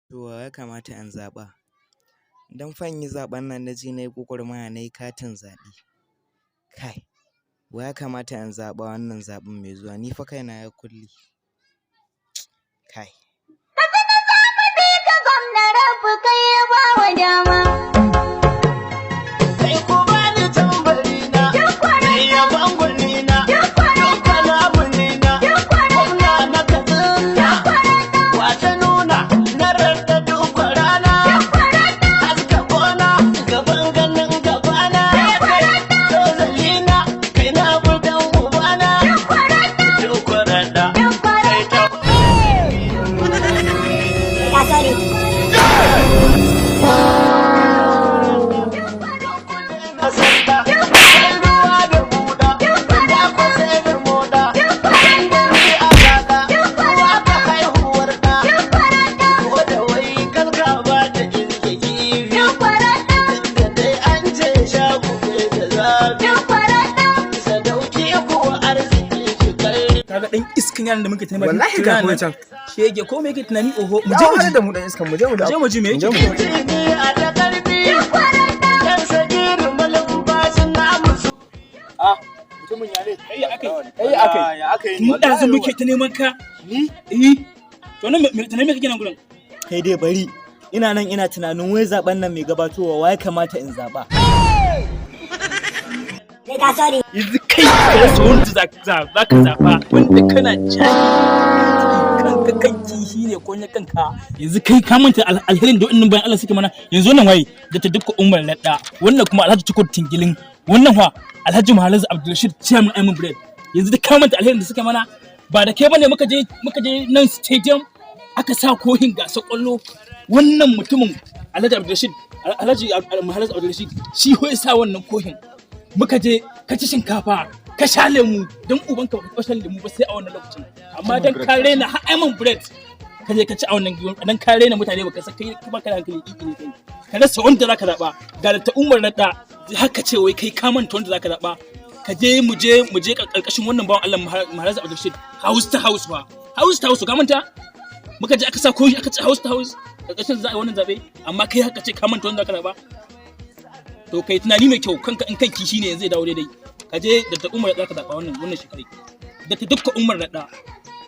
To, wa ya kamata in zaɓa? Don fa in yi zaɓen nan na je na yi gwagwarmaya na yi katin zaɓe. Kai, wa ya kamata in zaɓa wannan zaɓen mai zuwa? Ni fa kaina ya kulle. Kai. Katsina za mu bi ka, gwamna, Rabbu kai ya ba wa dama. Kai, ku bani tambari na, yaban gwani na, kalamuni na, gwamna na Katsina, wata nuna na rarra duk rana, haska gona gaban ganin gabana, tozalina kai na budan ubana, duk rada, kai ta. Sorry. Sanda, ruwa da buɗa, da ku sai da moda, ni a gada, uwa ka haihuwar ɗa, ko da wai kalka ba ta girke kifi, tunda dai an ce shagu da zafi, sadauki ko arziki shi kai. Kaga dan iskan yaran da muke tunani. Wallahi ga kuma can. Shege, ko me yake tunani? Oho, mu mu je je mu mu da mu dan iskan, mu je mu da. Je mu ji me je yake. Mu Jini a da ƙarfi, yan sagirin malumfashin namu su. Ah, mutumin, ya ne kai akai? Kai akai. Ya aka yi? Tun ɗazu muke ta neman ka. Ni? Eh, to nan me tunani, me kake nan gurin? Kai dai bari. Ina nan ina tunanin wai zaɓen nan mai gabatowa, wa ya kamata in zaɓa? Sorry. Yanzu kai ka rasa wanda za ka zaɓa, wanda kana jahili, kanka kan kishi ne ko ne kanka. Yanzu kai ka manta alherin da wannan bayan Allah suke mana. Yanzu wannan waye da ta dukkan Umar Ladda, wannan kuma Alhaji Tukur Tingilin, wannan fa Alhaji Mahalaz Abdulrashid, chairman Ayman Bread. Yanzu da ka manta alherin da suke mana, ba da kai bane muka je nan stadium aka sa kohin gasar kwallo. Wannan mutumin Alhaji Abdulrashid, Alhaji Mahalaz Abdulrashid, shi ya sa wannan kohin. Muka je ka ci shinkafa, ka sha lemu, don ubanka baka taɓa shan lemu ba sai a wannan lokacin. Amma dan ka rena har Ayman Bread ka je ka ci a wannan gidan, dan ka rena mutane, baka san kai kuma kana hankali iki ne. Kai ka rasa wanda zaka zaba, ga da ta Umar na da haka ce wai kai ka manta wanda zaka zaba. Ka je mu je karkashin wannan bawan Allah Maharaz Abdulrashid, house to house ba, house to house. Ka manta muka je aka sa koyi aka ci house to house karkashin za a yi wannan zabe, amma kai haka ce ka manta wanda zaka zaba. To kai tunani mai kyau, kanka in kan kishi ne yanzu zai dawo daidai. Ka je da ta Umar zaka zaba wannan shekarai, da ta dukkan Umar da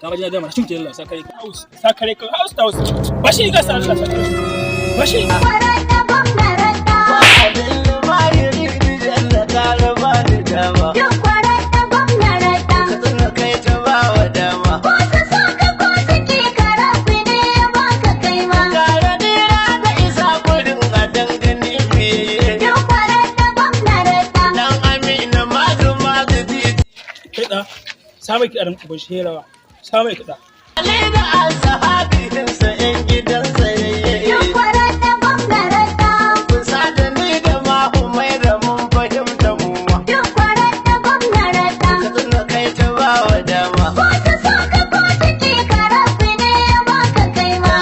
ka ba jina gama rashin Allah sakare house, sakare house to house ba shi ga sa Allah sakare ba shi. Abin mayiri jalla kara ba ni dama. Katsina kai ta ba wa dama. Kara nira da isa gurin a dangane fiye. Dan Amina mazu mazu titi. Kai da sa mai kiɗa, uban sherawa, sa mai kiɗa. Ali da ashabinsa 'yan gidan tsayayye. Kusa da ni da mahu mai da mun fahimta mu ma. Katsina kai ta ba wa dama.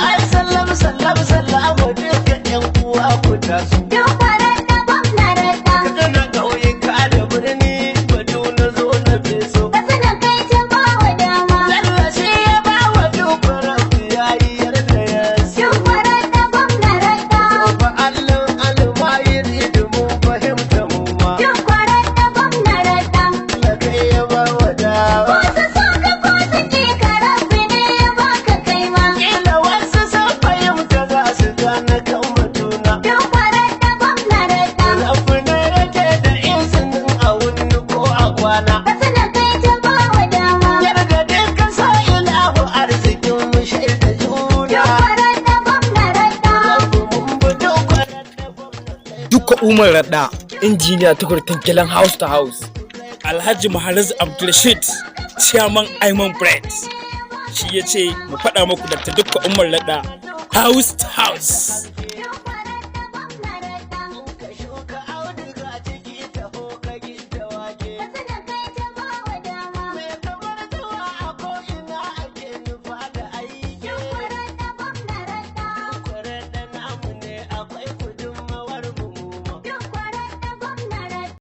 Ai sallam sallam sallamu duka 'yan uwa ku taso. Katsina ƙauyuka da birni, batu na zo na feso. Jalla shi ya ba wa duk Rabbi ya yi yarda ya so. Fa Allah almayiri da mun fahimta mu ma. Allah kai ya ba wa dama. Kila wasu sun fahimta za su gane kan batuna. Rabu ne yake da izinin a wuni ko a kwana. Yarda duka sa ilahu arzikin mu shaida juna. Rabu mun bi duk Dukka Umar Radda, injiniya Tukur Tinkilan, house to house. Alhaji Maharaz Abdulrashid, chairman Ayman Bread, shi ya ce mu faɗa muku da ta dukka Umar Ladda house to house.